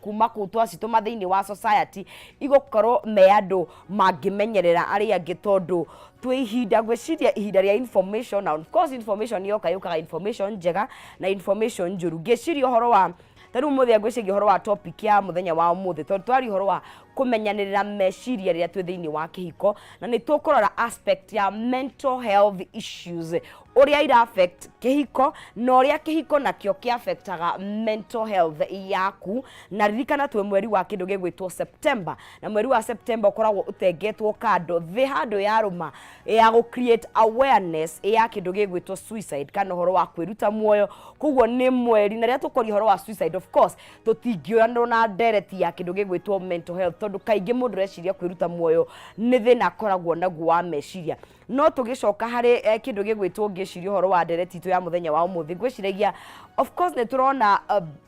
Kuma kũu twacitũma thĩinĩ wa society igũkorwo me andũ mangĩmenyerera arĩa angĩ, tondũ twĩ ihinda, ngwĩciria ihinda rĩa information, na of course information yoka yũkaga information njega na information njũru. Ngĩciria ũhoro wa ta rĩu mũthenya, ngwĩciria ũhoro wa topic ya mũthenya wa ũmũthĩ, tondũ twaria ũhoro wa kũmenyanĩrĩra meciria rĩrĩa twĩ thĩinĩ wa kĩhiko, na nĩ tũkũrora aspect ya mental health issues, ũrĩa ira affect kĩhiko na ũrĩa kĩhiko nakĩo kĩ affectaga mental health yaku. Na ririkana twĩ mweri wa kĩndũ gĩgwĩtwo September, na mweri wa September ũkoragwo ũtengetwo kando thĩ handũ yarũma ya gũ create awareness ya kĩndũ gĩgwĩtwo suicide kana ũhoro wa kwĩruta muoyo. Koguo nĩ mweri na rĩrĩa tũkwaria ũhoro wa suicide, of course tũtingĩũranĩrwo na ndereti ya kĩndũ gĩgwĩtwo mental health, tondũ kaingĩ mũndũ ũreciria kwĩruta muoyo nĩ thĩna akoragwo naguo wa meciria. No tũgĩcoka harĩ kĩndũ gĩgwĩtwo, ngĩciria ũhoro wa ndereti itũ ya mũthenya wa ũmũthĩ, ngwĩciragia of course nĩ tũrona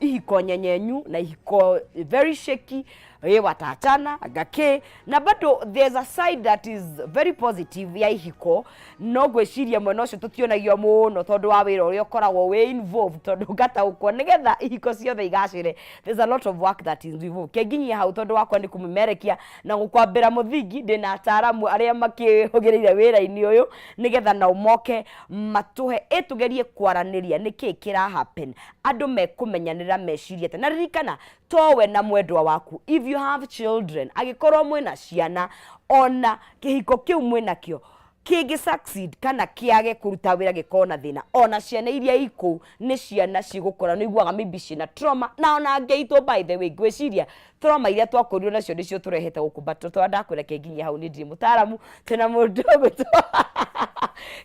ihiko nyenyenyu na ihiko very shaky, ĩ watachana ngakĩ, na bado there's a side that is very positive ya ihiko. No ngwĩciria mwena ũcio tũtionagio mũno tondũ wa wĩra ũrĩa ũkoragwo wĩ involved, tondũ ngataũkwo nĩgetha ihiko ciothe igacĩre, there's a lot of work that is involved. Kenginyia hau tondũ wakwa nĩ kũmũmerekia na gũkwambĩra mũthingi. Ndĩna ataaramu arĩa makĩhũgĩrĩire wĩra-inĩ ũyũ nĩgetha nao moke matũhe ĩ tũgerie kwaranĩria nĩkĩ kĩra happen, andũ mekũmenyanĩra meciria atĩa. Na ririkana towe na mwendwa waku, if you have children, angĩkorwo mwĩna ciana, ona kĩhiko kĩu mwĩnakĩo kĩngĩ succeed kana kĩage kũruta wĩra, gĩkorwo na thĩna, ona ciana iria ikũu nĩ ciana cigũkũra nĩ iguaga maybe ciĩna trauma. Na ona angĩ aitũ, by the way, ngwĩciria trauma iria twakũrirwo nacio nĩcio tũrehete gũkũ, but tondũ ndakwĩra kĩnginyia hau nĩ ndirĩ mũtaaramu. Twĩna mũndũ ũgwĩtwo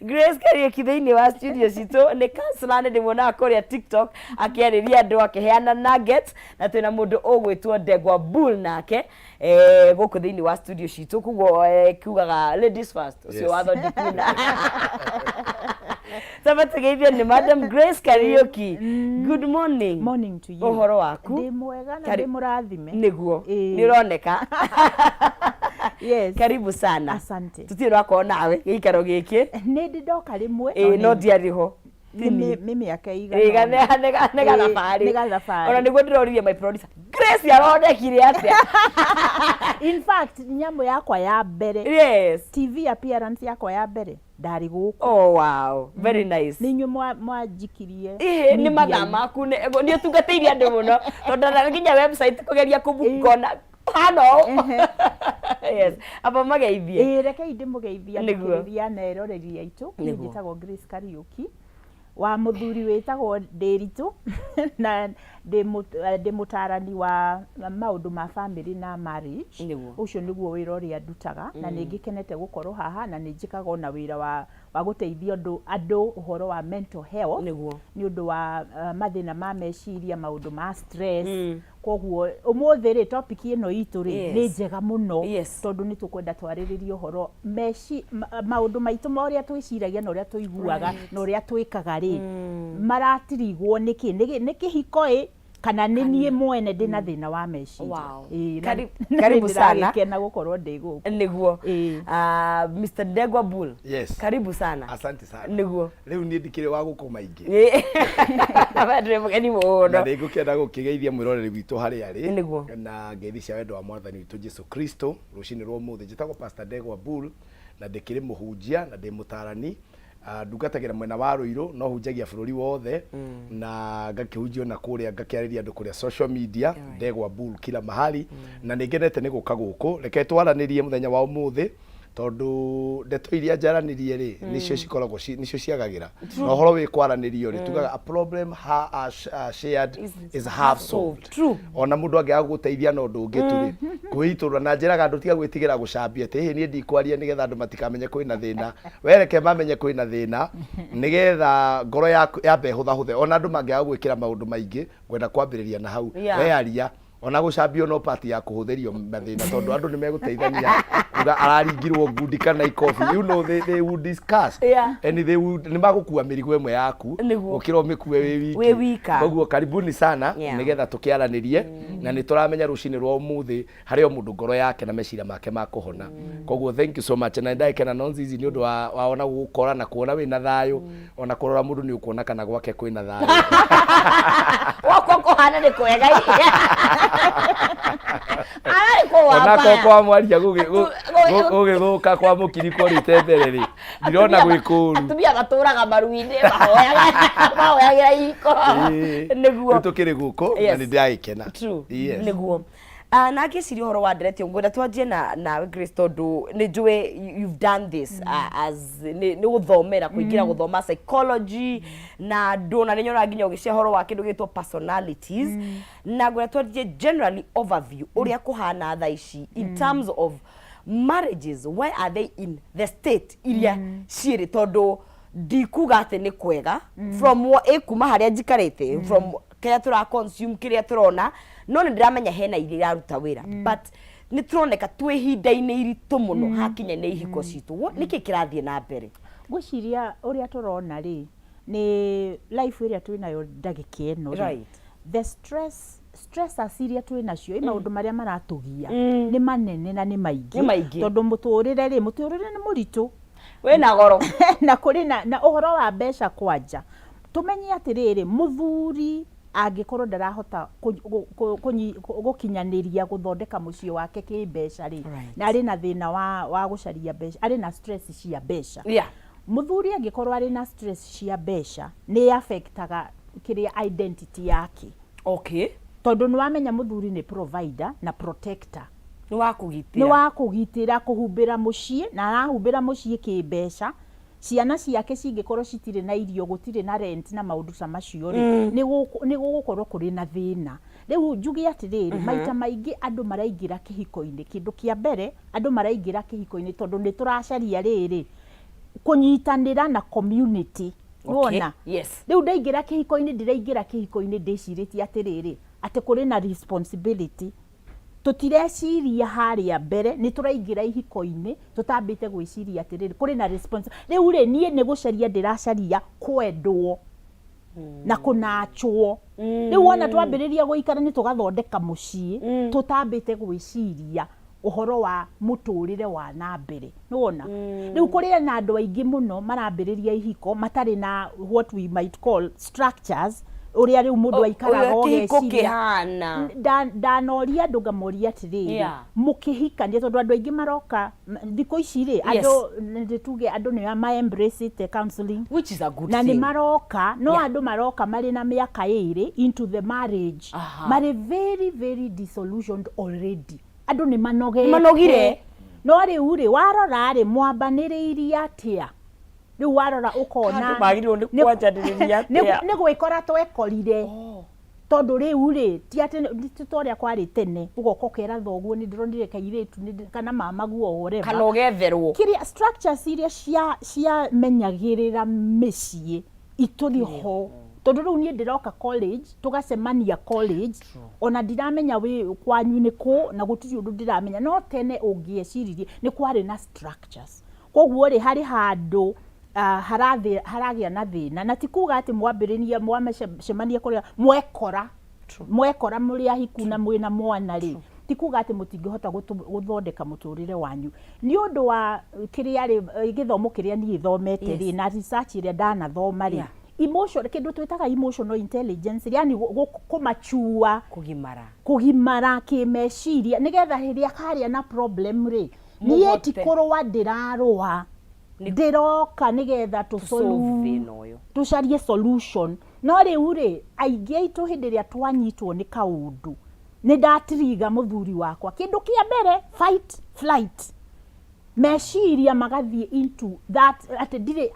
Grace Kariuki thĩinĩ wa studio citũ, nĩ counselor, nĩ ndĩmuonaga kũrĩa TikTok akĩarĩria andũ, akĩheana nuggets. Na twĩna mũndũ ũgwĩtwo Ndegwa Bull nake gũkũ thĩinĩ wa studio citũ. Koguo kiugaga ladies first ũcio. Yes. Watho ndikuna saba tugeithio nĩ Madam Grace Kariuki. Good morning. Morning to you. Ũhoro waku? Ndĩ mwega na Kari- ndĩ mũrathime. Nĩguo. Ĩĩ. Nĩ ũroneka. Yes. Karibu sana. Asante. Tutirĩ twakorwo nawe gĩikaro gĩkĩ. Nĩ ndĩ ndoka rĩmwe. Ĩĩ, no ndiarĩ ho. Nĩ nĩ mĩaka Ĩĩ, ĩigana ũna. nĩ Ĩĩ, gathabarĩ. nĩ gathabarĩ. Ona nĩguo ndĩroririe my producer, Grace aronekire atĩa? In fact, nyamũ yakwa ya mbere, TV appearance yakwa ya mbere ndarĩ gũkũ. Oh wow, very nice. Nĩ inyuĩ mwanjikirie Ĩhĩ, nĩ media-inĩ. mathaa maku nĩ ũtungatĩire andũ mũno, tondũ na nginya website kũgeria kũbukona hano. Yes, aba mageithie. Ĩĩ, rekei ndĩmũgeithia Nĩguo. athikĩrĩria na eroreri aitũ. Niĩ Nĩguo. njĩtagwo Grace Kariuki wa mũthuri wĩtagwo Ndĩritũ, na ndĩ mũtarani wa maũndũ ma family na marriage. Ũcio nĩguo wĩra ũrĩa ndutaga, na nĩ ngĩkenete gũkorwo haha, na nĩ njĩkaga ona wĩra wa gũteithia andũ ũhoro wa mental health, nĩ ũndũ wa mathĩna ma meciria, maũndũ ma stress. Koguo ũmũthĩ rĩ, topic ĩno itũ rĩ, nĩ njega mũno, tondũ nĩ tũkwenda twarĩrĩrie ũhoro maũndũ maitũ ma ũrĩa twĩciragia na ũrĩa tũiguaga na ũrĩa twĩkaga rĩ, maratirigwo nĩkĩ? Nĩ kĩhiko ĩ, kana nĩ niĩ mwene ndĩna thĩna wa meciria? Ĩĩ, na na Karibu sana. nĩndĩragĩkena gũkorwo ndĩ gũkũ. Nĩguo. Ĩĩ. Ah, Mr. Ndegwa Bull. Yes. Karibu sana. Asante sana. Rĩu niĩ ndikĩrĩ wa gũkũ maingĩ. Ndĩ mũgeni mũno. Na nĩ ngũkĩenda gũkĩgeithia mwĩroreri witũ harĩa arĩ na ngeithi cia wendo wa mwathani witũ Jesu Kristo rũcinĩ rwa ũmũthĩ. Njĩtagwo Pastor Ndegwa Bull na ndĩkĩrĩ mũhunjia na ndĩ mũtarani. Ah, ndungatagĩra mwena wa Rũirũ, no hunjagia bũrũri wothe, na ngakĩhunjia ona kũrĩa, ngakĩarĩria andũ kũrĩa social media, Ndegwa Bull kila mahali. Na nĩ ngenete nĩ gũka gũkũ. Reke twaranĩrie mũthenya wa ũmũthĩ, tondũ ndeto iria njaranĩrie rĩ, nĩcio cikoragwo nĩcio ciagagĩra, na ũhoro wĩ kwaranĩrio rĩ, tugaga a problem shared is half solved. Ona mũndũ angĩaga gũgũteithia na ũndũ ũngĩ tu rĩ, kwĩitũrũra na njĩraga andũ tiga gwĩtigĩra gũcambia atĩ ĩhĩ niĩ ndikwaria nĩgetha andũ matikamenye kwĩna thĩna. Wereke mamenye kwĩna thĩna nĩgetha ngoro yaku yambe ĩhũthahũthe. Ona andũ mangĩaga gwĩkĩra maũndũ maingĩ, ngwenda kwambĩrĩria na hau. Wearia, ona gũcambio no part ya kũhũthĩrio mathĩna, tondũ andũ nĩ megũteithania. Kuga araringirwo ngundi kana ikobi, they would discuss and they would, nĩ magũkua mĩrigo ĩmwe yaku gũkĩra ũmĩkue wĩ wiki. Wĩ wika. Koguo karibuni sana, nĩgetha tũkĩaranĩrie, na nĩ tũramenya rũcinĩ rwa ũmũthĩ harĩ o mũndũ ngoro yake na meciria make makũhona. Koguo thank you so much, na ndagĩkena Nonzizi nĩ ũndũ wa ona gũgũkora na kuona wĩna thayũ, ona kũrora mũndũ nĩ ũkuona kana gwake kwĩna thayũ. Gwakwa kũhana nĩ kwega, ararĩ kũ wa Onako mbaya. Kwa mwaria gũgĩthũka kwa mũkiri kworĩte mbere rĩ, ndirona gwĩ kũru. Atumia matũraga maru-inĩ, mahoyagĩra iko. Nĩguo. Rĩu tũkĩrĩ gũkũ na nĩ ndĩragĩkena. True. Yes. Nĩguo. Na ngĩciria ũhoro wa ndereti, ngwenda twanjie na nawe Grace, tondũ nĩ njũĩ you've done this as nĩ gũthomera kũingĩra gũthoma psychology na andũ, na nĩ nyonaga nginya ũgĩcia ũhoro wa kĩndũ gĩtwo personalities, na ngwenda twanjie generally overview ũrĩa kũhana thaa ici in terms of marriages. Why are they in the state iria ciĩrĩ? Tondũ ndikuga atĩ nĩ kwega from ĩ kuma harĩa njikarĩte, from kĩrĩa tũra consume, kĩrĩa tũrona, no nĩ ndĩramenya hena iria iraruta wĩra, but nĩ tũroneka twĩ ihinda-inĩ iritũ mũno hakinya nĩ ihiko citũ. Nĩkĩ kĩrathiĩ na mbere? Ngwĩciria ũrĩa tũrona rĩ, nĩ life ĩrĩa twĩnayo ndagĩka ĩno rĩ, the stressors iria twĩ nacio, ĩ maũndũ marĩa maratũgia nĩ manene na nĩ maingĩ. Nĩ maingĩ. Tondũ mũtũrĩre rĩ, mũtũrĩre nĩ mũritũ. Wĩna goro. Na kũrĩ na ũhoro wa mbeca. Kwanja tũmenye atĩrĩrĩ, mũthuri angĩkorwo ndarahota gũkinyanĩria gũthondeka mũciĩ wake kĩmbeca rĩ, na arĩ na thĩna wa gũcaria mbeca, arĩ na stress cia mbeca, mũthuri angĩkorwo arĩ na stress cia mbeca, nĩ affectaga kĩrĩa identity yake, tondũ nĩ wamenya mũthuri nĩ provider na protector. Nĩ wa kũgitĩra. Nĩ wa kũgitĩra, kũhumbĩra mũciĩ, na arahumbĩra mũciĩ kĩmbeca. Ciana ciake cingĩkorwo citirĩ na irio, gũtirĩ na rent na maũndũ ta macio rĩ, nĩ gũgũkorwo kũrĩ na thĩna. Rĩu njuge atĩrĩrĩ, maita maingĩ andũ maraingĩra kĩhiko-inĩ, kĩndũ kĩa mbere andũ maraingĩra kĩhiko-inĩ tondũ nĩ tũracaria rĩrĩ kũnyitanĩra na community. Wona? Yes. Rĩu ndaingĩra kĩhiko-inĩ, ndĩraingĩra kĩhiko-inĩ ndĩcirĩtie atĩrĩrĩ, atĩ kũrĩ na responsibility. Tũtireciria harĩa mbere, nĩ tũraingĩra ihiko-inĩ tũtambĩte gwĩciria atĩrĩrĩ, kũrĩ na response. Rĩu rĩ, niĩ nĩ gũcaria ndĩracaria kwendwo na kũnachwo. Rĩu wona twambĩrĩria gũikara, nĩ tũgathondeka mũciĩ tũtambĩte gwĩciria ũhoro wa mũtũrĩre wa na mbere. Nĩwona rĩu kũrĩ na andũ aingĩ mũno marambĩrĩria ihiko matarĩ na what we might call structures, ũrĩa rĩu mũndũ aikaraga Ũrĩa kĩhiko ũgeciria. Kĩhana. Ndanoria andũ ngamoria atĩrĩrĩ, mũkĩhikania, tondũ andũ aingĩ maroka thikũ ici rĩ, andũ nĩ tuge andũ nĩ ma embrace counseling, which is a good na nĩ thing. Maroka no andũ maroka marĩ na mĩaka 2 into the marriage, marĩ very very disillusioned already. Andũ nĩ manogete. Manogire. No rĩu rĩ, warora rĩ, mwambanĩrĩirie atĩa? Rĩu warora ũkona Andũ magĩrĩirwo nĩ kwanjanĩrĩria atĩa? Nĩ gwĩkora twekorire, tondũ rĩu rĩ, ti atĩ ti ta ũrĩa kwarĩ tene, ũgoka ũkera thoguo, nĩ ndĩronire kairĩtu kana mamaguo, whatever. Kana ũgetherwo. Kĩrĩa structures iria ciamenyagĩrĩra mĩciĩ itũrĩ ho, tondũ rĩu niĩ ndĩroka college, tũgacemania college, ona ndiramenya wĩ kwanyu nĩ kũ, na gũtirĩ ũndũ ndĩramenya. No tene ũngĩeciririe nĩ kwarĩ na structures. Koguo rĩ, harĩ handũ haragĩa na thĩna, na ti kuga atĩ mwambĩrĩria mwamecemania kũrĩa mwekora, mwekora mũrĩ ahiku na mwĩna mwana rĩ, ti kuga atĩ mũtingĩhota gũthondeka mũtũrĩre wanyu. Nĩ ũndũ wa kĩrĩa rĩ, gĩthomo kĩrĩa niĩ thomete rĩ, na research ĩrĩa ndanathoma rĩ, emotion, kĩndũ twĩtaga emotional intelligence, yani kũmachua, kũgimara, kũgimara kĩmeciria, nĩgetha rĩrĩa karĩa na problem rĩ, niĩ ti Mũhote. kũrũa ndĩrarũa, ndĩroka nĩgetha solve thĩna ũyũ. Tũcarie solution. No rĩu rĩ, aingĩ aitũ hĩndĩ ĩrĩa twanyitwo nĩ kaũndũ, nĩ ndatiriga mũthuri wakwa, kĩndũ kĩa mbere, fight, flight, meciria magathiĩ into that atĩ ndirĩ,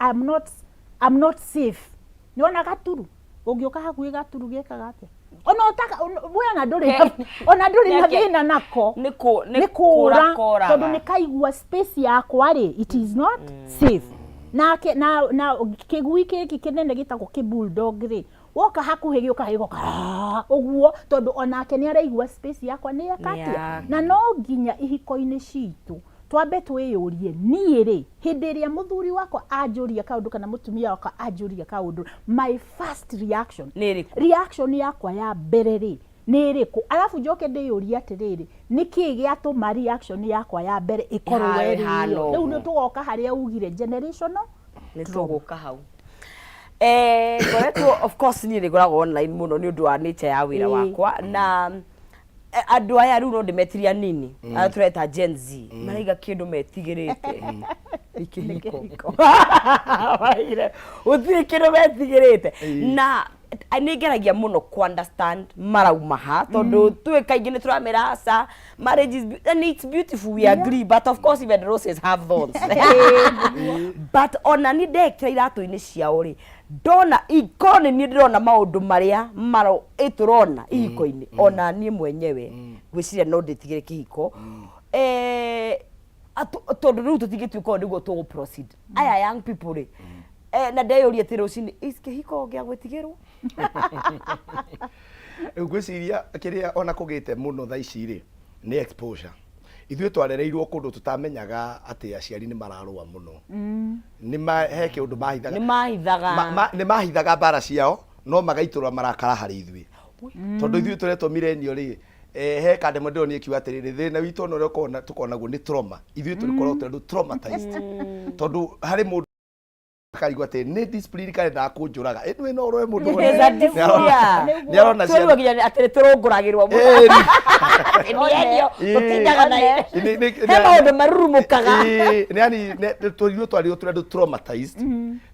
I'm not safe. Nĩwona gaturu ũngĩũka hakuhĩ, gaturu gekaga atĩa? Ona ũtaka we ona ndũrĩ na thĩna nako. Nĩ nĩ kũra kũra koraga. Tondũ nĩ kaigua space yakwa rĩ, it is not safe. Nake na kĩgui gĩkĩ kĩnene gĩtagwo kĩ bulldog rĩ, woka hakuhĩ gĩũka gĩgoka "Ah," ũguo, tondũ onake nĩ araigua space yakwa nĩ eka atĩa. Na no nginya ihiko-inĩ citũ. Twambe twĩyũrie, niĩ rĩ, hĩndĩ ĩrĩa mũthuri wakwa anjũria kaũndũ kana mũtumia wakwa anjũria kaũndũ, my first reaction, Nĩ ĩrĩkũ? Reaction yakwa ya mbere rĩ, nĩ ĩrĩkũ? Arabu njoke ndĩyũrie atĩrĩrĩ, nĩkĩĩ gĩatũma reaction yakwa ya mbere ĩkorwo ĩhana ĩrĩ ĩyo? Rĩu ũguo. Nĩ tũgoka harĩa ugire generational. Nĩ tũgũka hau. Ngoretwo, of course, niĩ nĩ ngoragwo online mũno nĩ ũndũ wa nature ya wĩra wakwa, na andũ aya rĩu no ndĩmetirie anini, arĩa tũreta Gen Z, maraiga kĩndũ metigĩrĩte nĩ kĩhiko. Maraigire gũtirĩ kĩndũ metigĩrĩte, na nĩ ngeragia mũno ku understand marauma ha, tondũ twĩ kaingĩ nĩ tũramera aca, marriage is and it's beautiful, we agree, but of course even roses have thorns. But ona ni ndekĩra iratũ-inĩ ciao rĩ, ndona ikorwo nĩ niĩ ndĩrona maũndũ marĩa maro ĩ tũrona ihiko-inĩ, ona niĩ mwenyewe ngwĩciria no ndĩtigĩre kĩhiko, tondũ rĩu tũtingĩtuĩka ũũ nĩguo tũgũ proceed. Aya young people rĩ, na ndeyũria atĩ rũcinĩ, is kĩhiko gĩa gwĩtigĩrwo? Rĩu ngwĩciria kĩrĩa ona kũgĩte mũno thaa ici rĩ, nĩ exposure. Ithuĩ twarereirwo kũndũ tũtamenyaga atĩ aciari nĩ mararũa mũno. Nĩ ma he kĩũndũ mahithaga. Nĩ mahithaga. Nĩ mahithaga mbara ciao, no magaitũrũra marakara harĩ ithuĩ, tondũ ithuĩ tũretwo millennial rĩ, he kande ĩmwe ndĩronire ĩkiuga atĩrĩrĩ, thĩna witũ ona ũrĩa tũkoragwo naguo nĩ trauma. Ithuĩ tũrĩkoragwo tũrĩ andũ traumatized, tondũ harĩ mũndũ akaigua atĩ nĩ discipline karendaga kũnjũraga, ĩno no ũroe mũndũ. There's a difference. Nĩ arona Twĩrwo nginya atĩ nĩ tũrũngũragĩrwo mũno. Millennial, tũtindaga na he maũndũ marurumũkaga. Nĩ yani ithuĩ twarirwo tũrĩ andũ traumatized,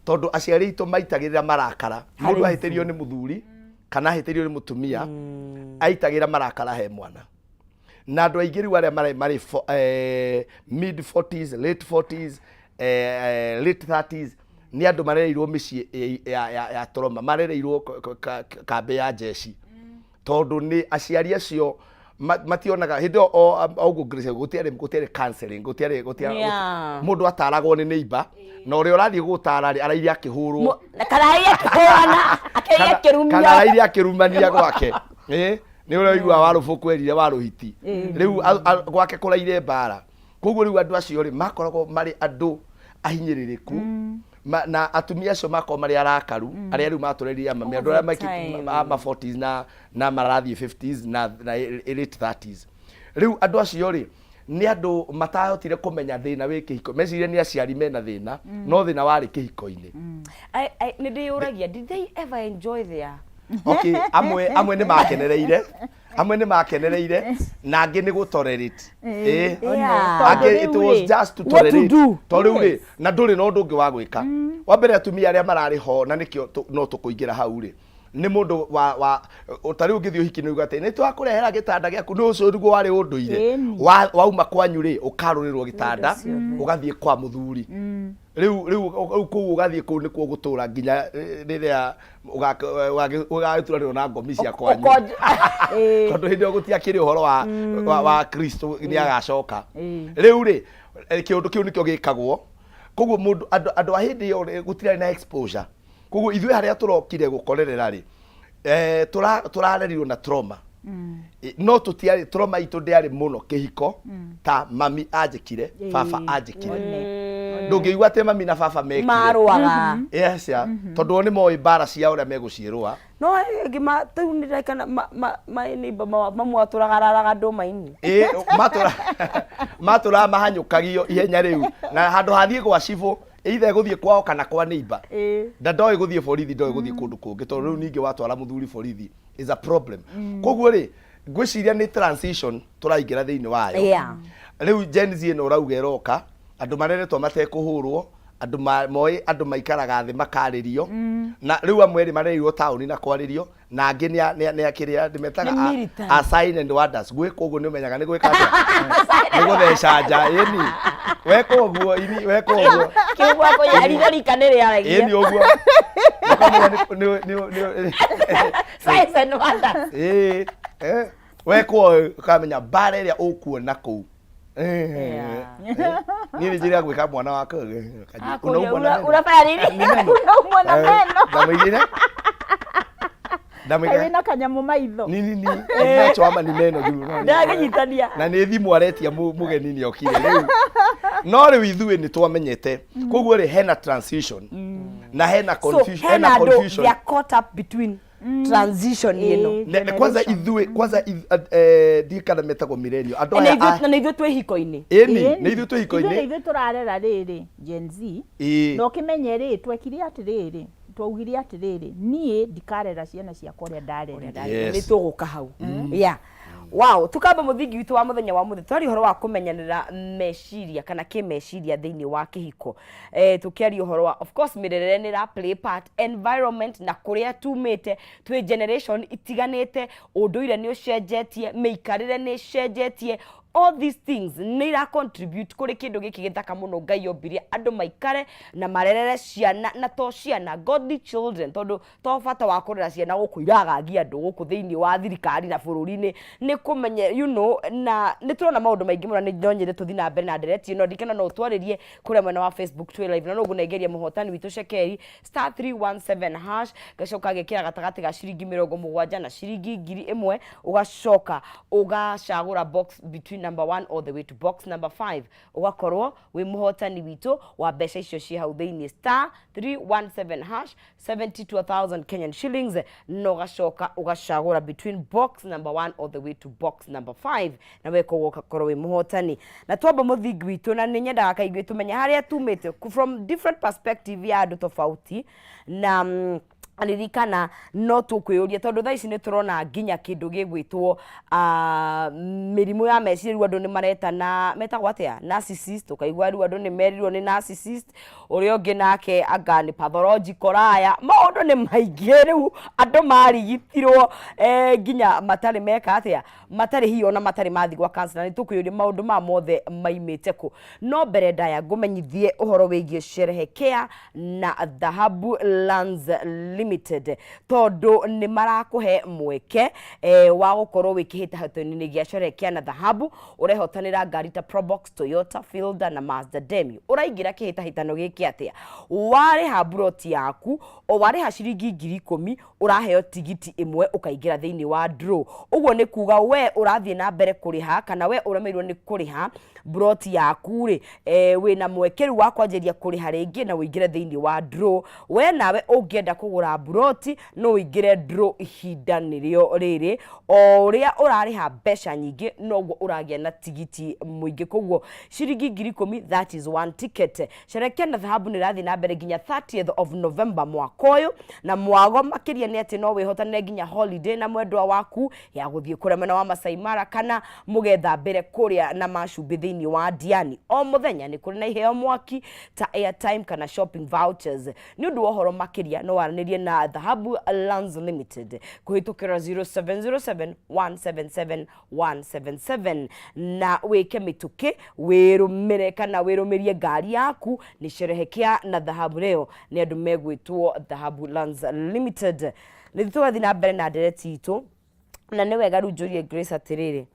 tondũ aciari aitũ maitagĩrĩra marakara. Mũndũ ahĩtĩrio nĩ mũthuri kana ahĩtĩrio nĩ mũtumia, aitagĩrĩra marakara he mwana. Na andũ aingĩ rĩu arĩa marĩ mid 40s, late 40s, late 30s, nĩ andũ marereirwo mĩciĩ ya trauma, marereirwo kambĩ ya jeshi, tondũ nĩ aciari acio mationaga hĩndĩ ĩyo o ũguo Grace, gũtiarĩ counseling, gũtiarĩ mũndũ ataragwo nĩ neighbor, na ũrĩa ũrathiĩ gũtara rĩ, araire akĩhũrwo. Kana araire akĩhũrana, akĩaria akĩrumio. Kana araire akĩrumania gwake. Nĩ ũrĩa ũigua warũbũkũ erire warũhiti rĩu gwake kũraire mbara. Koguo rĩu andũ acio rĩ, makoragwo marĩ andũ ahinyĩrĩrĩku, na atumia acio makoragwo marĩ arakaru, arĩa rĩu matũreririe mami, andũ arĩa All the time. ma 40s na marathiĩ 50s na late 30s. Rĩu andũ acio rĩ, nĩ andũ matahotire kũmenya thĩna wĩ kĩhiko. Meciria nĩ aciari mena thĩna, no thĩna warĩ kĩhiko-inĩ. Nĩ ndĩyũragia, did they ever enjoy their Okay, amwe nĩ makenereire, amwe nĩ makenereire, na angĩ nĩ gũtolerate. Angĩ it was just to What to tolerate. do. To rĩu rĩ, na ndũrĩ na ũndũ ũngĩ wa gwĩka. Wa mbere, atumia arĩa mararĩ ho, na nĩkĩo no tũkũingĩra hau rĩ, nĩ mũndũ wa ta rĩu ũngĩthiĩ ũhiki nĩ uga atĩ nĩ twakũrehera gĩtanda gĩaku, nĩ ũcio nĩguo warĩ ũndũire. Wauma kwanyu rĩ, ũkarũrĩrwo gĩtanda, ũgathiĩ kwa mũthuri. Rĩu kũu ũgathiĩ, kũu nĩkuo gũtũra nginya rĩrĩa ũgagĩturanĩrwo na ngomi cia kwanyu, tondũ hĩndĩ ĩyo gũtiakĩrĩ ũhoro wa Kristo nĩ agacoka. Rĩu rĩ, kĩũndũ kĩu nĩkĩo gĩkagwo. Koguo mũndũ andũ a hĩndĩ ĩyo rĩ, gũtirarĩ na exposure. Koguo ithuĩ harĩa tũrokire gũkorerera rĩ, tũrarerirwo na trauma. No tũtiarĩ, trauma itũ ndĩarĩ mũno kĩhiko ta mami anjĩkire, baba anjĩkire. Ndũngĩigua atĩ mami na baba mekire Marũaga. Yes, ya. Tondũ o nĩ moĩ mbara ciao ũrĩa megũciĩrũa. No ĩngĩ rĩu nĩ ndekana neighbor mamu atũraga araraga ndũma-inĩ. Ĩ, matũraga mahanyũkagio ihenya rĩu, na handũ hathiĩ gwa cibũ, either gũthiĩ kwao kana kwa neighbor. Na ndoĩ gũthiĩ borithi, ndoĩ gũthiĩ kũndũ kũngĩ, tondũ rĩu ningĩ watwara mũthuri borithi is a problem. Koguo rĩ, ngwĩciria nĩ transition tũraingĩra thĩinĩ wayo. Rĩu Gen Z ĩno ũrauga ĩroka, andũ mareretwo matekũhũrwo, andũ moĩ andũ maikaraga thĩ makarĩrio. Na rĩu amwe rĩ, marereirwo taũni na kwarĩrio, na angĩ nĩ akĩrĩa ndĩmetaga Nĩ military. A sign and wonders. Gwĩka ũguo nĩ ũmenyaga nĩ gwĩka atĩa, nĩ gũtheca nja. Ĩni weka ũguo, ini weka ũguo. Kiugo kũnya ritho rika nĩ rĩaragia. Ĩni ũguo ũkamenya nĩ Signs and wonders. Ĩĩ, wekwo ũkamenya mbara ĩrĩa ũkuona kũu. Niĩ nĩ njĩra gwĩka mwana wakwa. Unaumwa na meno. Unafanya nini? Unaumwa na meno. Ndamũigĩre. Ndamwĩra- Kaĩ wĩna kanyamũ maitho ni ni ni ni macho ama ni meno juu no, Ndagĩnyitania. na nĩ thimũ aretia mũgeni nĩ okire rĩu no rĩu ithuĩ nĩ twamenyete koguo rĩ hena transition na hena So confusion hena hena andũ confusion they are caught up between transition ĩno. Kwanza Generation. ithuĩ kwanza eh, ndiũĩ kana metagwo millennial andũ Na aya ithuĩ na ithuĩ twĩ hiko-inĩ. ĩni nĩ ithuĩ twĩ Ithuĩ nĩ hiko-inĩ ithuĩ tũrarera rĩrĩ Gen Z. Na ũkĩmenye rĩ, twekire atĩrĩrĩ, twaugire atĩrĩrĩ, niĩ ndikarera ciana ciakwa ũrĩa ndarerire. Yes. Nĩ tũgũka hau. Yeah. Wow, tukamba mũthingi witũ wa mũthenya wa mũthĩ twaria ũhoro wa kũmenyanĩra meciria kana kĩmeciria thĩinĩ wa kĩhiko. Eh, tũkĩaria ũhoro wa of course mĩrerere nĩ ĩra play part, environment na kũrĩa tumĩte, twĩ generation itiganĩte, ũndũire nĩ ũcenjetie, mĩikarĩre nĩ ĩcenjetie, all these things nĩ ira contribute kũrĩ kĩndũ gĩkĩ gĩthaka mũno Ngai ombire andũ maikare na marerere ciana, na to ciana, godly children, tondũ to bata wa kũrera ciana gũkũ iragagia andũ gũkũ thĩinĩ wa thirikari na bũrũri-inĩ nĩ kũmenye na nĩ tũrona maũndũ maingĩ mũno. Nĩ no nyende tũthiĩ na mbere na ndereti ĩno, ndikena no ũtwarĩrie kũrĩa mwena wa Facebook twĩ live, na no ngũnengeria mũhotani witũ cekeri *317#, ngacoka ngekĩra gatagatĩ ga ciringi 70 na ciringi 1000, ũgacoka ũgacagũra box between number 1 all the way to box number 5, ũgakorwo wĩ mũhotani witũ wa mbeca icio ciĩ hau thĩinĩ, *317# 72,000 Kenyan shillings, na ũgacoka ũgacagũra between box number 1 all the way to box number 5, na we koguo ũgakorwo wĩ mũhotani. Na twamba mũthingi witũ, na nĩ nyendaga kaingĩ tũmenye harĩa tumĩte from different perspective ya andũ tofauti, na ririkana no tũkwĩyũria tondũ thaa ici nĩ tũrona nginya kĩndũ gĩgwĩtwo mĩrimũ ya meciria. Rĩu andũ nĩ maretana, metagwo atĩa, narcissist, ũkaigua rĩu andũ nĩ merirwo nĩ narcissist, ũrĩa ũngĩ nake anga nĩ pathological liar. Maũndũ nĩ maingĩ rĩu andũ marigitirwo nginya matarĩ meka atĩa, matarĩ hihi ona matarĩ mathiĩ gwa counselor. Nĩ tũkwĩyũria maũndũ maya mothe maimĩte kũ. No mbere ndaya ngũmenyithie ũhoro wĩgiĩ Sherehekea na Dhahabu Lands Limited, tondũ nĩ marakũhe mweke wa gũkorwo wĩ kĩhĩtahĩtano-inĩ gĩa Sherehekea na Dhahabu. Ũrehotanĩra ngari ta Probox, Toyota Fielder na Mazda Demio. Ũraingĩra kĩhĩtahĩtano gĩkĩ atĩa? Warĩha mburoti yaku, o warĩha ciringi 10,000, ũraheo tigiti ĩmwe ũkaingĩra thĩinĩ wa draw. Ũguo nĩ kuga we ũrathiĩ na mbere kũrĩha, kana we ũremeirwo nĩ kũrĩha mburoti yaku rĩ, wĩna mweke rĩu wa kwanjĩrĩria kũrĩha rĩngĩ na ũingĩre thĩinĩ wa draw. We nawe ũngĩenda kũgũra mburoti no ũingĩre draw ihinda nĩrĩo rĩrĩ. O ũrĩa ũrarĩha mbeca nyingĩ noguo ũragĩa na tigiti mũingĩ, koguo ciringi 10,000, that is one ticket. Sherekea na Dhahabu nĩ ĩrathiĩ na mbere nginya 30th of November mwaka ũyũ, na mwago makĩria nĩ atĩ no wĩhotanĩre nginya holiday na mwendwa waku ya gũthiĩ kũrĩa mwena wa Masai Mara, kana mũgethambĩre kũrĩa na macumbĩ thĩinĩ wa Diani. O mũthenya nĩ kũrĩ na iheo mwaki ta airtime kana shopping vouchers. Nĩ ũndũ wa ũhoro makĩria no waranĩrie na Dhahabu Lands Limited kũhĩtũkĩra 0707 177 177, na wĩke mĩtũkĩ wĩrũmĩre kana wĩrũmĩrie ngari yaku. Nĩ Sherehekea na Dhahabu leo, nĩ andũ megwĩtwo Dhahabu Lands Limited. Nĩ tũgathiĩ na mbere na ndereti itũ, na nĩ wega rĩu njũrie Grace atĩrĩrĩ,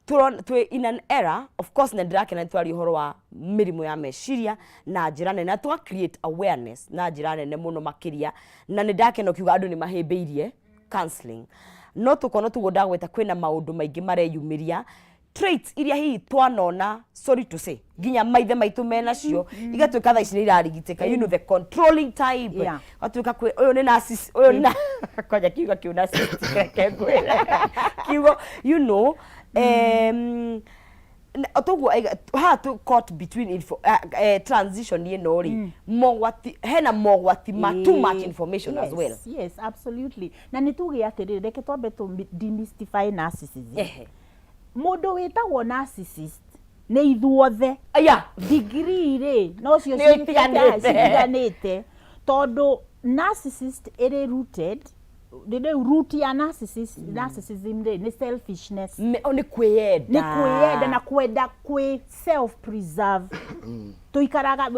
twĩ in an era of course, na ndĩrakena nĩ twaria ũhoro wa mĩrimũ ya meciria na njĩra nene, na twa create awareness na njĩra nene mũno makĩria, na nĩ ndakena ũkiuga andũ nĩ mahĩmbĩirie counseling, no tũkona tuguo ndagweta kwĩna maũndũ maingĩ mareyumĩria, traits iria hihi twanona, sorry to say, nginya maithe maitũ menacio igatuĩka thaa ici nĩ irarigitĩka, the controlling type. Gatuĩka kwĩ ũyũ nĩ narcissist, ũyũ nĩ kwanja kiugo kĩu narcissist, reke ngwĩre kiugo toguo haha tu caught between info, transition ĩno rĩ, mogwati, hena mogwati ma too much information as well. Yes, absolutely. Na nĩ tuge atĩrĩrĩ, reke twambe tũ demystify narcissism. Mũndũ wĩtagwo narcissist nĩ ithuothe. Aya. Degree rĩ nocio Nĩ itiganĩte. Citiganĩte, tondũ narcissist ĩrĩ rooted, rĩu root ya narcissism rĩ nĩ selfishness. O nĩ kwĩyenda. Nĩ kwĩyenda na kwenda kwĩ self preserve. Tũikaraga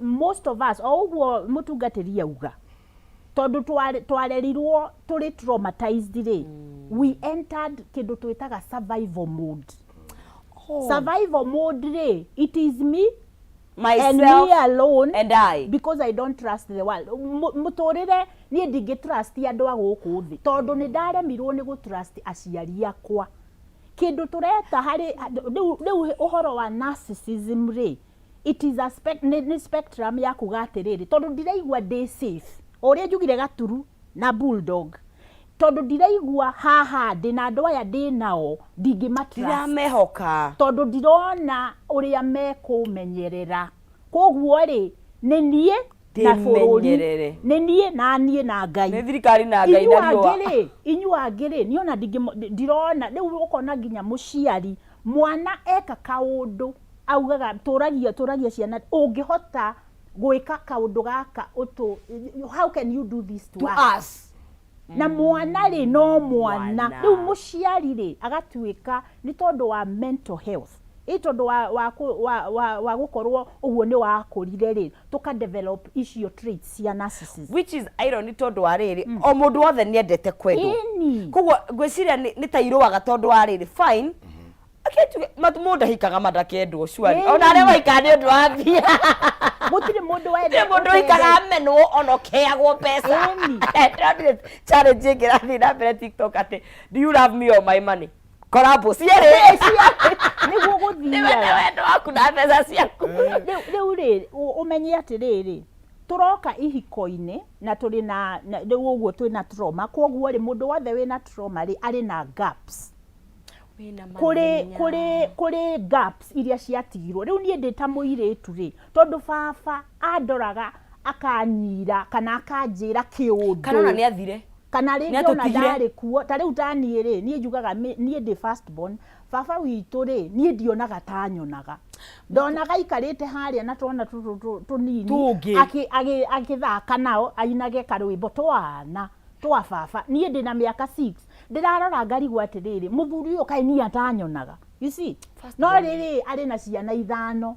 most of us o ũguo mũtungatĩri auga, tondũ twarerirwo tũrĩ traumatized rĩ, we entered kĩndũ twĩtaga survival mode. Survival mode rĩ, it is me myself and me alone and I because I don't trust the world. Mũtũrĩre Niĩ ndingĩ trust andũ a gũkũ thĩ tondũ nĩ ndaremirwo nĩ gũ trust aciari akwa. Kĩndũ tũreta harĩ rĩu rĩu ũhoro wa narcissism rĩ, it is a spec, nĩ, nĩ spectrum ya kuga atĩrĩrĩ, tondũ ndiraigua ndĩ safe, o ũrĩa njugire gaturu na bulldog, tondũ ndiraigua haha ndĩ na andũ aya ndĩ nao ndingĩma trust. Ndiramehoka. Tondũ ndirona ũrĩa mekũmenyerera. Koguo rĩ, nĩ niĩ na bũrũri, Ndĩmenyerere. nĩ niĩ na niĩ na Ngai. Nĩ thirikari na Ngai Inyuĩ na riũa. angĩ rĩ, inyuĩ angĩ rĩ, niĩ ona ndingĩ, ndirona, rĩu ũkona nginya mũciari, mwana eka kaũndũ, augaga, tũragia, tũragia ciana, ũngĩhota gwĩka kaũndũ gaka ũtũ, how can you do this to To us? us. Na mwana rĩ, no mwana. Mwana. Rĩu mũciari rĩ, agatuĩka nĩ tondũ wa mental health, ĩ tondũ wa, wa, wa, wa, wa gũkorwo ũguo nĩ wakũrire rĩ, tũka develop icio traits cia narcissism. Which is irony tondũ wa rĩrĩ, o mũndũ wothe nĩ endete kwendwo. Ĩni. Koguo ngwĩciria nĩ ta irũaga tondũ wa rĩrĩ, fine. Aketuge mũndũ ahikaga mandakendwo surely. Ĩni. Ona arĩa mahikaga nĩ ũndũ wa mbia. Gũtirĩ mũndũ wendete. Gũtirĩ mũndũ ũhikaga amenwo ona ũkĩheagwo mbeca. Ĩni. Ndĩronire challenge ĩngĩ ĩrathiĩ na mbere TikTok atĩ do you love me or my money? Collabo cierĩ. Nĩguo Nĩ gũthiaga. wendo waku na mbeca ciaku. Rĩu rĩ, ũmenye atĩrĩrĩ, tũroka ihiko-inĩ na tũrĩ na rĩu ũguo twĩna trauma, koguo rĩ, mũndũ wothe wĩna trauma rĩ, arĩ na gaps. Kũrĩ kũrĩ kũrĩ gaps iria ciatigirwo. Rĩu niĩ ndĩ ta mũirĩtu rĩ, tondũ baba andoraga akanyira kana akanjĩra kĩũndũ. Kana ona nĩ athire. Kana rĩngĩ ona Nĩatũtigire. ndarĩ kuo. Ta rĩu ta niĩ rĩ, niĩ njugaga niĩ ndĩ first born, baba witũ rĩ, niĩ ndionaga ta nyonaga. Ndonaga aikarĩte harĩa na twana tũtũ tũnini, Tũngĩ. Agĩthaka nao, ainage karwĩmbo twana twa baba. Niĩ ndĩna mĩaka 6, ndĩrarora ngarigwo atĩrĩrĩ, mũthuri ũyũ kaĩ niĩ atanyonaga. You see? First No born. rĩrĩ, arĩ na ciana ithano.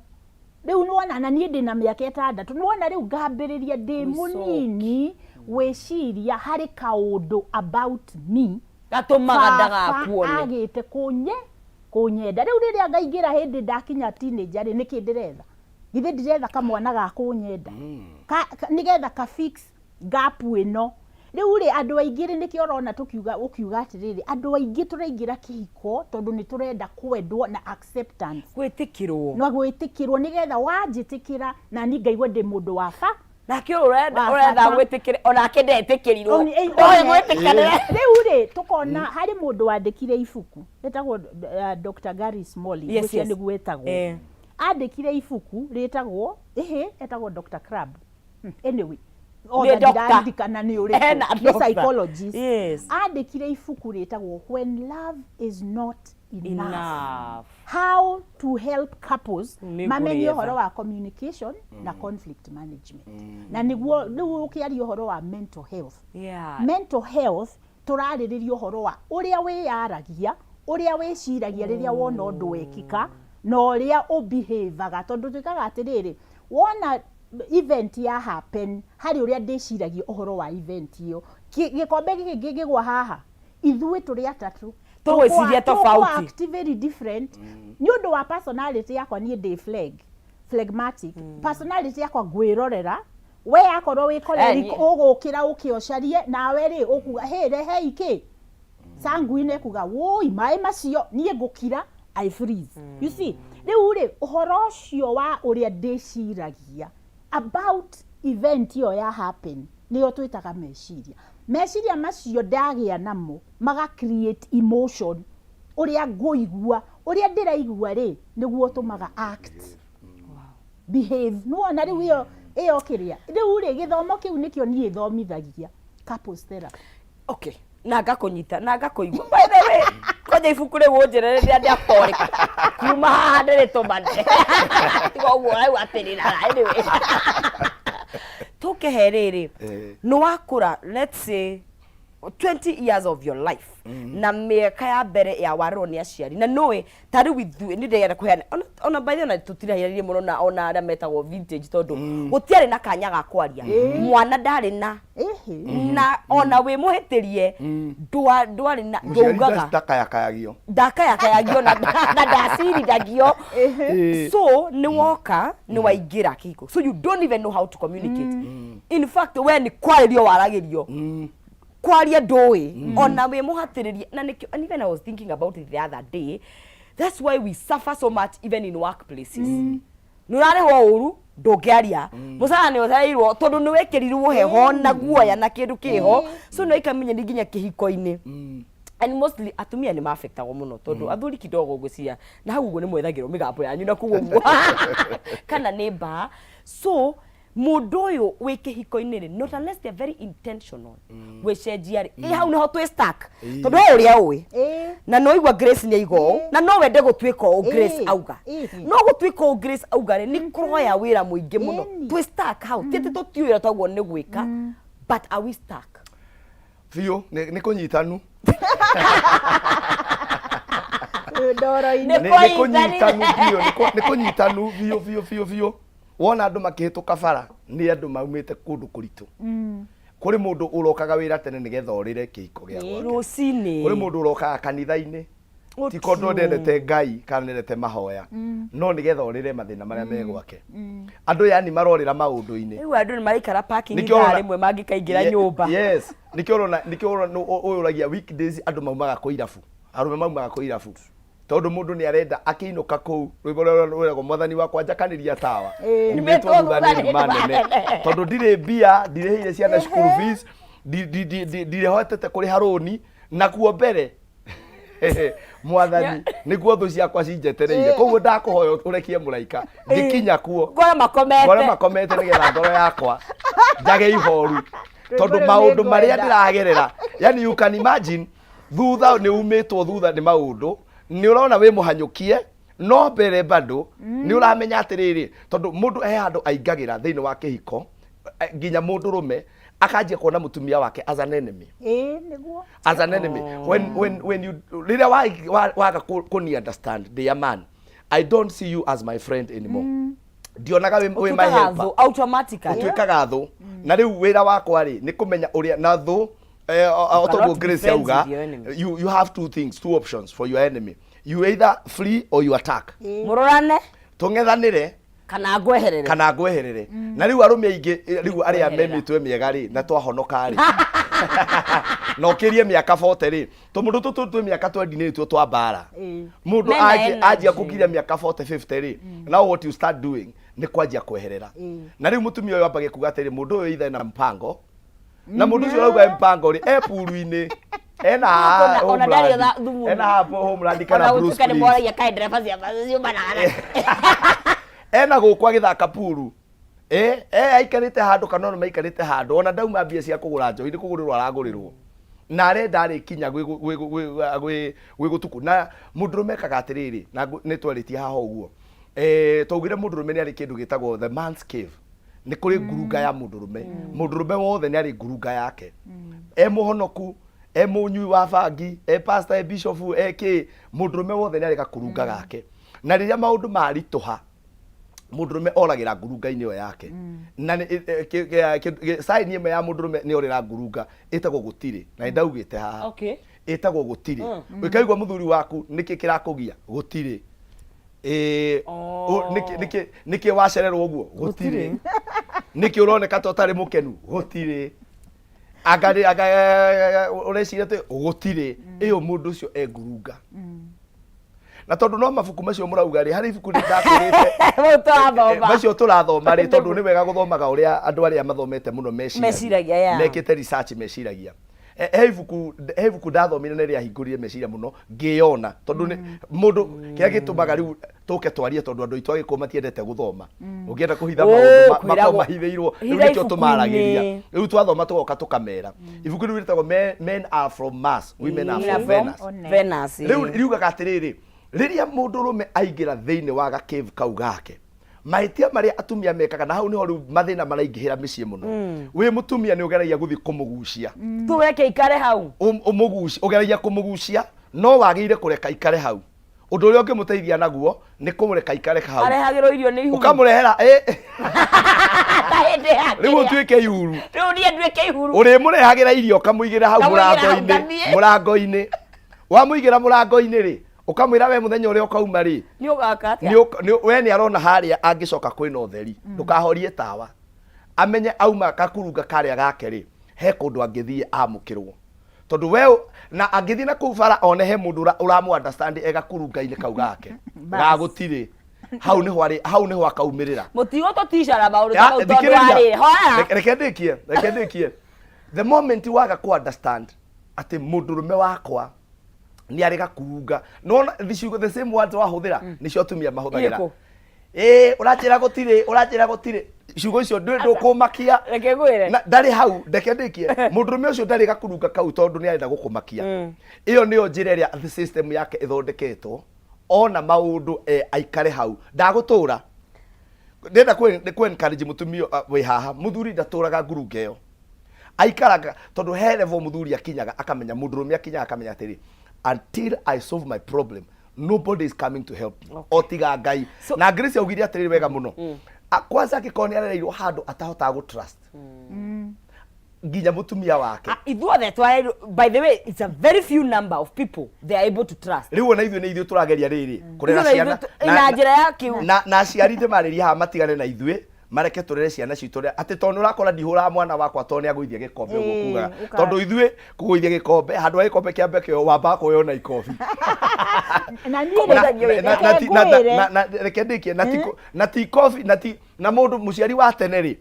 Rĩu nĩwona, na niĩ ndĩna mĩaka 6, nĩwona rĩu ngambĩrĩria ndĩ mũnini gwĩciria harĩ kaũndũ about me gatũmaga baba ndagakuone. agĩte kũnyenda. Rĩu rĩrĩa ngaingĩra hĩndĩ ndakinya teenager rĩ, nĩkĩ ndĩretha? Githĩ ndiretha kamwana ga kũnyenda? Nĩgetha ka fix gap ĩno. Rĩu rĩ, andũ aingĩ rĩ, nĩkĩo ũrona tũkiuga, ũkiuga atĩrĩrĩ, andũ aingĩ tũraingĩra kĩhiko tondũ nĩ tũrenda kwendwo na acceptance. Gwĩtĩkĩrwo. Na gwĩtĩkĩrwo, nĩgetha wanjĩtĩkĩra na niĩ ngaigua ndĩ mũndũ wa ba. Nake ũyũ Wa ũretha bata. gwĩtĩkĩre, onake ndetĩkĩrirwo. Ndoĩ Ndoĩ gwĩtĩkanĩra. Rĩu rĩ, tũkona harĩ mũndũ wandĩkire ibuku rĩtagwo Dr. Gary Smalley, ngwĩciria nĩguo etagwo. Andĩkire ibuku rĩtagwo, ĩhĩ, etagwo Dr. Crab. Anyway, Nĩ othe doctor. ndiraririkana nĩ ũrĩkũ. Ena Nĩ doctor. psychologist. Yes. Andĩkire ibuku rĩtagwo When Love is Not Enough. Enough. How to help couples Nĩ mamenye ngũrĩetha. ũhoro wa communication na conflict management. Na nĩguo rĩu ũkĩaria ũhoro wa mental health. Mental health tũrarĩrĩria ũhoro wa ũrĩa wĩyaragia, ũrĩa wĩciragia rĩrĩa wona ũndũ wekĩka, na ũrĩa ũbehavaga. Tondũ twĩkaga atĩrĩrĩ, wona event ya happen, harĩ ũrĩa ndĩciragia ũhoro wa event ĩyo. Gĩkombe gĩkĩ kĩngĩgwa haha, ithuĩ tũrĩ atatũ. Tũgwĩciria tofauti. Tũkũ act very different. Nĩ ũndũ wa personality yakwa, niĩ ndĩ phlegmatic. Personality yakwa ngwĩrorera, we akorwo wĩ choleric, ũgũkĩra ũke ũcarie, nawe rĩ ũkuga, hey, rehei kĩ? Sanguine ĩkuga, woi, maĩ macio, niĩ ngũkira, I freeze. You see? Rĩu rĩ, ũhoro ũcio wa ũrĩa ndĩciragia about event ĩyo ya happen, nĩyo twĩtaga meciria. Meciria macio ndagĩa namo, maga create emotion, ũrĩa ngũigua, ũrĩa ndĩraigua rĩ, nĩguo ũtũmaga act. Behave. Nĩwona rĩu ĩyo kĩrĩa. Rĩu rĩ, gĩthomo kĩu nĩkĩo niĩ thomithagia, couples therapy. Okay. Na ngakũnyita, na ngakũigua. By the way, kwanja ibuku rĩu ũnjĩre rĩrĩa ndĩakorĩka. Kuma haha ndĩrĩtũmane. Tiga ũguo ũrauga atĩrĩra. Anyway. Tũke he rĩrĩ. Nĩwakũra, let's say, 20 years of your life na mĩaka ya mbere ya warerwo nĩ aciari na nũĩ ta rĩu ithuĩ nĩ ndĩrenda kũheana ona by the way, ona tũtirahĩrĩrie mũno na ona arĩa metagwo vintage tondũ gũtiarĩ na kanya ga kwaria, mwana ndarĩ na na ona wĩ mũhĩtĩrie ndwarĩ na Mũciari ndwaugaga. Ndakayakayagio. Ndakayakayagio na ndacirithagio. So nĩ woka nĩ waingĩra kĩhiko, so you don't even know how to communicate. In fact, we nĩ kwarĩrio waragĩrio, kwaria ndũĩ ona wĩ mũhatĩrĩrie. Na nĩkĩo, and even I was thinking about it the other day, that's why we suffer so much even in workplaces. Nĩ ũrarĩhwo ũru, ndũngĩaria, mũcara nĩ ũcereirwo tondũ nĩ wekĩrirwo heho na guoya na kĩndũ kĩho. So nĩ ikamenya nĩ nginya kĩhiko-inĩ, and mostly atumia nĩ maafectagwo mũno tondũ athuri kidogo ngwĩciria na hau ũguo nĩ mwethagĩrwo mĩgambo yanyu na kũu ũguo kana nĩ mbaa. So mũndũ ũyũ wĩ kĩhiko-inĩ rĩ, not unless they're very intentional gwĩcenjia rĩ, ĩ hau nĩho twĩ stuck tondũ he ũrĩa ũĩ na no igua Grace nĩ aiga ũũ na no wende gũtuĩka ũũ Grace auga. No gũtuĩka ũũ Grace auga rĩ, nĩ kũroya wĩra mũingĩ mũno. Twĩ stuck hau, ti atĩ tũtiũĩ ũrĩa twaguo nĩ gwĩka, but are we stuck? Biũ, nĩ kũnyitanu. Ndoro-inĩ. Nĩ Nĩ kũnyitanu. kũnyitanu biũ, nĩ kũnyitanu biũ biũ biũ biũ. Wona andũ makĩhĩtũka bara, nĩ andũ maumĩte kũndũ kũritũ. Kũrĩ mũndũ ũrokaga wĩra tene nĩgetha ũrĩre kĩhiko gĩa gwake. Rũcinĩ. Kũrĩ mũndũ ũrokaga kanitha-inĩ ti True. kondũ ndendete Ngai kana ndendete mahoya, no nĩgetha ũrĩre mathĩna marĩa me gwake. Andũ yani marorĩra maũndũ-inĩ. Rĩu andũ nĩ maraikara parking Nĩkĩo ithaa rĩmwe mangĩkaingĩra nyũmba. Yes, nĩkĩo ũrona ũyũ ũragia weekdays andũ maumaga kũ irabu, arũme maumaga kũ irabu tondũ mũndũ nĩ arenda akĩinũka kũu rwĩmbo rũrĩa rwĩragwo, "Mwathani wakwa njakanĩria tawa nyumĩtwo thutha nĩ nduma nene, tondũ ndirĩ mbia, ndirĩhĩire ciana school fees, ndirĩhotete kũrĩha rũni nakuo mbere, Mwathani, nĩguo thũ ciakwa cinjetereire. Koguo ndakũhoya ũrekie mũraika ngĩkinya kuo ngore makomete." Ngore makomete nĩgetha ngoro yakwa njage ihoru tondũ Rwĩmbo rũu maũndũ nĩ marĩa ngwenda. ndĩragerera, yani you can imagine, thutha nĩ umĩtwo thutha nĩ maũndũ, nĩ ũrona wĩ mũhanyũkie, no mbere bado nĩ ũramenya atĩrĩrĩ, tondũ mũndũ he handũ aingagĩra thĩinĩ wa kĩhiko, nginya mũndũrũme akanjia kuona mũtumia wake as an enemy. Ĩĩ, nĩguo. As an enemy. When you rĩrĩa waga kũni understand, dear man, I don't see you as my friend anymore. Ndionaga wĩ my Ũtuĩkaga helper. thũ automatically. Ũtuĩkaga thũ. Na rĩu wĩra wakwa rĩ, nĩ kũmenya ũrĩa na thũ o toguo Cannot be Grace friends auga, with your enemy. you have two things, two options for your enemy: you either flee or you attack. Mũrorane Tũng'ethanĩre kana ngweherere. Kana ngweherere. Na rĩu arũme aingĩ rĩu arĩa me Kweherera. mĩtwe mĩega rĩ, na twahonoka rĩ, na ũkĩrie mĩaka 40 rĩ, tũmũndũ tũtũ twĩ mĩaka 20 nĩ tuo twa mbara. Mũndũ Mena anjia energy. gũkiria mĩaka 40, 50 rĩ, now what you start doing nĩ kwanjia kweherera. Na rĩu mũtumia ũyũ ambage kuga atĩrĩ, mũndũ ũyũ ithe na mpango, na mũndũ ũcio ũrauga mpango rĩ, e puru-inĩ ena haha Ona ndarĩ homeland, thumu. ena haha homeland kana Ona Bruce gũtuĩka nĩ Springs. moragia kaĩ ndereba cia baci ciumanaga na Ena gũkũ agĩthaka puru, aikarĩte handũ kana ona maikarĩte handũ, ona ndauma mbia cia kũgũra njohi, nĩ kũgũrĩrwo aragũrĩrwo, na arenda arĩkinya gwĩ gũtukũ. Na mũndũrũme ekaga atĩrĩrĩ, na nĩ twarĩtie haha ũguo, twaugire mũndũrũme nĩ arĩ kĩndũ gĩtagwo the man's cave. Nĩ kũrĩ ngurunga ya mũndũrũme. Mũndũrũme wothe nĩ arĩ ngurunga yake, e mũhonoku, e mũnyui wa bangi, e pastor, e bishop, e kĩ, mũndũrũme wothe nĩ arĩ gakurunga gake. Na rĩrĩa maũndũ maritũha, mũndũrũme oragĩra ngurunga-inĩ ĩyo yake. Na sign ĩmwe ya mũndũrũme nĩ orĩra ngurunga ĩtagwo gũtirĩ, na nĩ ndaugĩte haha. Ĩtagwo gũtirĩ. Ũkaigua mũthuri waku, nĩkĩ kĩrakũgia? Gũtirĩ. Nĩkĩ wacererwo ũguo? Gũtirĩ. Nĩkĩ ũroneka ta ũtarĩ mũkenu? Gũtirĩ. Anga anga ũreciria atĩ gũtirĩ ĩyo. Mũndũ ũcio e ngurunga. Na tondũ no mabuku macio mũrauga rĩ, harĩ ibuku rĩ ndakwĩrĩte. Mau tũrathoma. Macio tũrathoma rĩ, tondũ nĩ wega gũthomaga ũrĩa andũ arĩa mathomete mũno meciragia. Meciragia, yeah. Mekĩte research meciragia. He ibuku ndathomire na rĩahingũrire meciria mũno ngĩyona, tondũ nĩ mũndũ kĩrĩa gĩtũmaga rĩu tũke twarie, tondũ andũ aitũ agĩkũyũ matiendete gũthoma. Ũngĩenda kũhitha Oh, maũndũ kwĩragwo- makoragwo mahithĩirwo, rĩu hitha nĩkĩo tũmaragĩria. ibuku-inĩ. Rĩu twathoma tũgoka tũkamera. Ibuku rĩu rĩtagwo Men Are From Mars, Women Are From Venus. One. Venus. Rĩu riugaga atĩrĩrĩ, rĩrĩa mũndũrũme aingĩra thĩinĩ wa gakĩvu kau gake, Mahĩtia marĩa atumia mekaga, na hau nĩho rĩu mathĩna maraingĩhĩra mĩciĩ mũno. Wĩ mũtumia nĩ ũgeragia gũthiĩ kũmũgucia. Tũreke ikare hau. Ũmũguci, ũgeragia kũmũgucia, no wagĩrĩire kũreka ikare hau. Ũndũ ũrĩa ũngĩmũteithia naguo nĩ kũmũreka ikare hau. Arehagĩrwo irio nĩ ihuru. Ũkamũrehera ĩ Ta hĩndĩ ya rĩu kĩrĩa. ũtuĩke ihuru. Rĩu niĩ nduĩke ihuru. Ũrĩmũrehagĩra irio ũkamũigĩra hau Ngamũigĩra hau, mũrango-inĩ. ngathiĩ. Mũrango-inĩ. Wamũigĩra mũrango-inĩ rĩ, ũkamwĩra we mũthenya ũrĩa ũkauma rĩ, Nĩ ũgaka atĩa? We nĩ arona harĩa angĩcoka kwĩna ũtheri. Ndũkahorie tawa. Amenye auma gakurunga karĩa gake rĩ, he kũndũ angĩthiĩ amũkĩrwo. Tondũ we na angĩthiĩ na kũu bara one he mũndũ ũramũ understand e gakurunga-inĩ kau gake. Ga gũtirĩ. Hau nĩho arĩ, hau nĩho akaumĩrĩra. Mũtigũ tũticana maũndũ ta mau tondũ arĩ. Hoya. Reke ndĩkie, reke ndĩkie. The moment waga ku understand atĩ mũndũrũme wakwa nĩ arĩ gakurunga. Nĩwona ciugo the same words wahũthĩra nĩcio atumia mahũthagĩra. Irĩkũ? Ĩĩ, ũranjĩra gũtirĩ, ũranjĩra gũtirĩ. Ciugo icio ndũkũmakia. Reke ngwĩre. Na ndarĩ hau, reke ndĩkie. Mũndũrũme ũcio ndarĩ gakurunga kau tondũ nĩ arenda gũkũmakia. Ĩyo nĩyo njĩra ĩrĩa the system yake ĩthondeketwo. Ona maũndũ aikare hau. Ndagũtũra. Ndĩrenda kũ encourage mũtumia wĩ haha. Mũthuri ndatũraga ngurunga ĩyo. Aikaraga tondũ he level mũthuri akinyaga akamenya, mũndũrũme akinyaga akamenya atĩrĩ, until I solve my problem, nobody is coming to help me. O tiga Ngai. Na Grace augire atĩrĩrĩ wega mũno. Kwanza angĩkorwo nĩ arereirwo handũ atahotaga gũ trust. Nginya mũtumia wake. Ithuothe twarerirwo, by the way, it's a very few number of people they are able to trust. Rĩu ona ithuĩ nĩ ithuĩ tũrageria rĩrĩ kũrera Ithuĩ ciana. Na njĩra ya kĩu. Na aciari ndĩmarĩrie haha matigane na ithuĩ, mareke tũrere ciana citũ ũrĩa atĩ tondũ nĩ ũrakora ndihũraga mwana wakwa tondũ nĩ agũithia gĩkombe ũguo kugaga. Tondũ ithuĩ kũgũithia gĩkombe, handũ ha gĩkombe kĩambe kĩoywo wambaga kuoywo na ikobi. Na niĩ rĩ, reke ngwĩre. Reke ndĩkie, na ti na ti ikobi, na ti na mũndũ mũciari wa tene rĩ,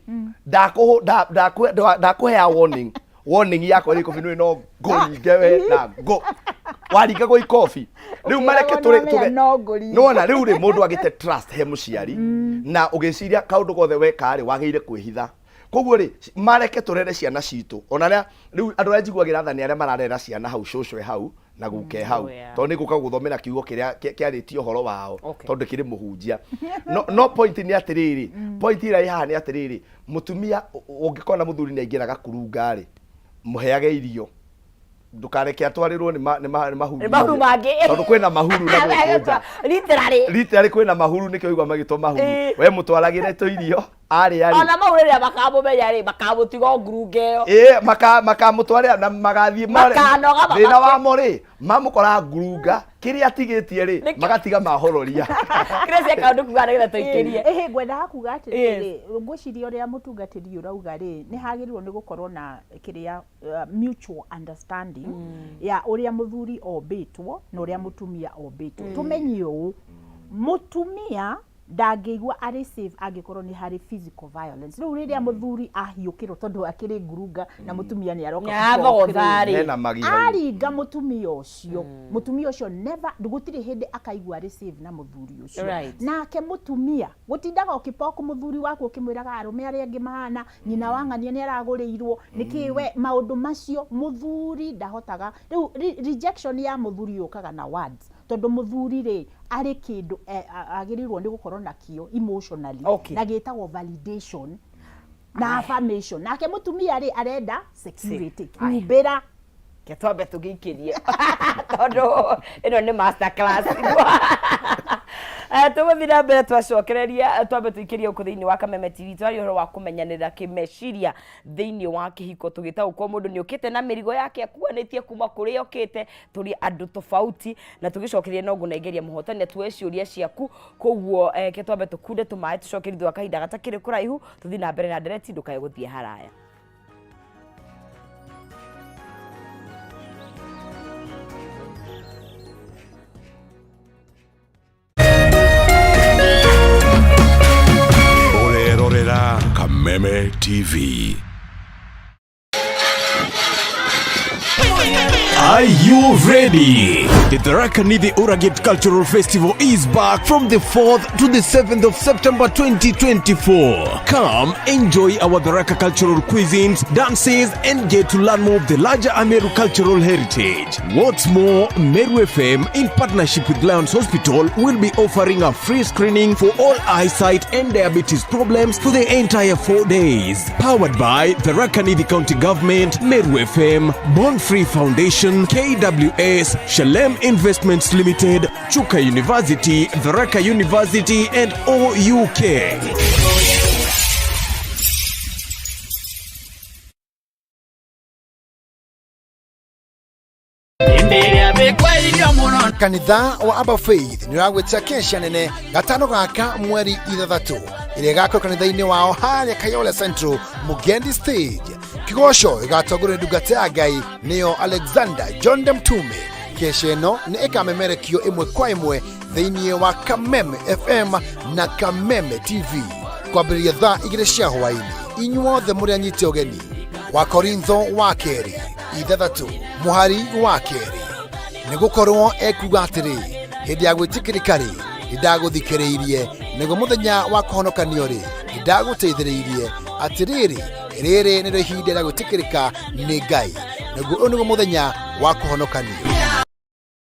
ndakũhea warning. Warning yakwa rĩ ikobi nĩ no ngũringe we na ngũ. Waringagwo ikobi. Rĩu mareke Ũkĩragwo nĩ wamenya no ngũringe. Nĩwona rĩu rĩ mũndũ agĩte trust he mũciari na ũgĩciria kaũndũ gothe weka rĩ wagĩrĩire kwĩhitha. Koguo rĩ mareke tũrere ciana citũ. Ona arĩa rĩu andũ arĩa njiguagĩra tha nĩ arĩa mararera ciana hau cũcũ e hau na guka e hau. Tondũ nĩ ngũka gũthomera kiugo kĩrĩa kĩarĩtie ũhoro wao tondũ kĩrĩ mũhunjia. No, no point nĩ atĩrĩrĩ, point ĩrĩa ĩ haha nĩ atĩrĩrĩ, mũtumia ũngĩkona mũthuri nĩ aingĩra gakurunga rĩ, mũheage irio. Ndũkareke atwarĩrwo nĩ mahuru Nĩ mahuru mangĩ. Tondũ kwĩna mahuru na gũkũ nja. Literally. Literally kwĩna mahuru nĩkĩo ũigua magĩtwo mahuru. We mũtwaragĩre tũirio arĩa rĩ. Ona mau rĩrĩa makamũmenya rĩ, makamũtiga o ngurunga ĩyo. Ĩĩ, makamũtwarĩra na magathiĩ more. Makanoga Thĩna mamake. wamo rĩ, mamũkora ngurunga, kĩrĩa atigĩtie rĩ, Nĩkĩo. magatiga mahororia. Grace kaũndũ kuga nĩgetha tũikĩrie. Ĩhĩ, ngwendaga kuga atĩrĩrĩ, ngwĩciria ũrĩa mũtungatĩri ũrauga rĩ, nĩ hagĩrĩirwo nĩ gũkorwo na kĩrĩa mutual understanding ya ũrĩa mũthuri ombĩtwo na ũrĩa mũtumia ombĩtwo. Tũmenye ũũ, mũtumia ndangĩigua arĩ safe angĩkorwo nĩ harĩ physical violence. Rĩu rĩrĩa mũthuri ahiũkĩrwo tondũ akĩrĩ ngurunga na mũtumia nĩ aroka Nĩ athogotha rĩ. Hena magi hau. Aringa mũtumia ũcio, mũtumia ũcio never, gũtirĩ hĩndĩ akaigua arĩ safe na mũthuri ũcio. Nake mũtumia gũtindaga ũkĩpoku mũthuri waku ũkĩmwĩraga arũme arĩa angĩ mahana, nyina wa ng'ania nĩ aragũrĩirwo, nĩkĩ we maũndũ macio mũthuri ndahotaga. Rĩu rejection ya mũthuri yũkaga na words, tondũ mũthuri rĩ arĩ kĩndũ agĩrĩirwo nĩ gũkorwo nakĩo emotionally, na gĩtagwo validation na affirmation. Nake mũtumia rĩ arenda security, humbĩra. Reke twambe tũgĩikĩrie tondũ ĩno nĩ master class. Tũgũthiĩ na mbere twacokereria, twambe tũikĩrie gũkũ thĩinĩ wa Kameme TV, twaria ũhoro wa kũmenyanĩra kĩmeciria thĩinĩ wa kĩhiko, tũgĩtaũkwo mũndũ nĩ ũkĩte na mĩrigo yake akuanĩtie kuma kũrĩa okĩte, tũrĩ andũ tofauti, na tũgĩcokereria no ngũnengeria mũhotani na tuoe ciũria ciaku. Koguo reke twambe tũkunde tũmaĩ tũcokerie thutha wa kahinda gatakĩrĩ kũraihu, tũthiĩ na mbere na ndereti, ndũkae gũthiĩ haraya. Ũrerorera Kameme TV. Are you ready? The Tharaka Nithi Uragate Cultural Festival is back from the 4th to the 7th of September 2024. Come enjoy our Tharaka cultural cuisines, dances, and get to learn more of the larger Ameru cultural heritage. What's more, Meru FM, in partnership with Lions Hospital, will be offering a free screening for all eyesight and diabetes problems for the entire 4 days. Powered by Tharaka Nithi County Government, Meru FM, Born Free Foundation, KWS, Shalem Investments Limited, Chuka University, Tharaka University, and OUK. Kanitha wa Abba Faith nĩ ũragwĩtia kesha nene gatano gaka mweri 6 ĩrĩa ĩgakorwo kanitha-inĩ wao harĩa Kayole Central Mugendi Stage. Kĩgoco ĩgatongorio nĩ ndungata ya Ngai nĩyo Alexander John de Mtume. Kesha ĩno nĩ ĩkamemerekio ĩmwe kwa ĩmwe thĩinĩ wa Kameme FM na Kameme TV kwambĩrĩria thaa 2 cia hwaĩ-inĩ. Inyuothe mũrĩ anyite ũgeni. Wa Korintho wa kerĩ 6 mũhari wa 2 nĩ gũkorwo ekuga atĩrĩ, hĩndĩ ya gwĩtĩkĩrĩka rĩ, nĩndagũthikĩrĩirie, naguo mũthenya wa kũhonokanio rĩ, nĩndagũteithĩrĩirie. Atĩrĩrĩ, rĩrĩ nĩrĩo ihinda rĩa gwĩtĩkĩrĩka nĩ Ngai, naguo ũyũ nĩguo mũthenya wa kũhonokanio.